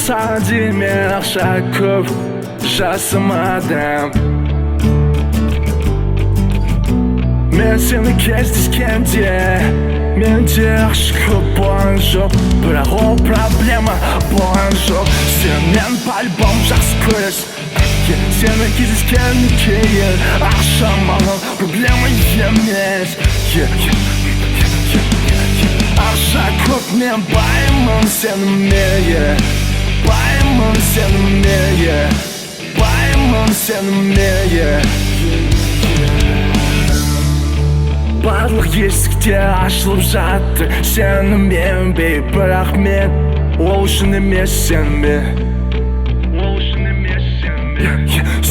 Саған дейін мен ақша көп жасамадым. Мен сені кездескенде менде ақша көп болған жоқ, бірақ ол проблема болған жоқ. Сен мені по-любому жақсы көресің. Сені кездескеннен кейін ақша маған проблема емес. Ақша көп, мен баймын сеніме, баймын сеніме, баймын сеніме. Барлық есікте ашылып жатыр сенімен, бей, бірақ мен ол үшін емес сеніме.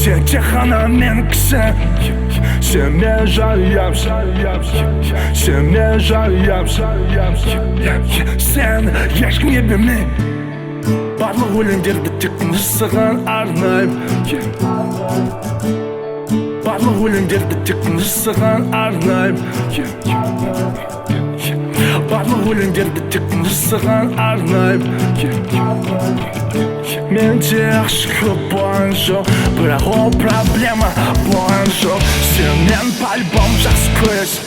Сен тек қана менікісің. Сен менің жанұям, сен менің жанұям. Сені ешкімге бермеймін. Барлық өлеңдерді тек саған арнаймын. Барлық өлеңдерді тек саған арнаймын. Барлық өлеңдерді тек саған арнаймын. Менде ақша көп болған жоқ, бірақ ол проблема болған жоқ. Сен мені по-любому жақсы көресің.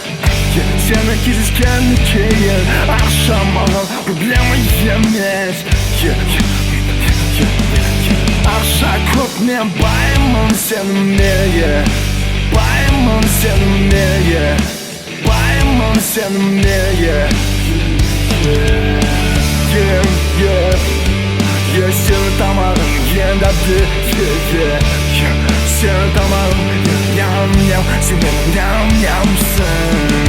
Сені кездескеннен кейін ақша маған проблема емес. Ақша көп, мен баймын сеніме, баймын сеніме, баймын сеніме. Yeah, yeah, yeah, сенің тамағың ең дәмді, yeah, yeah, yeah. Сенің тамағың ням ням, сен менің ням нямсың.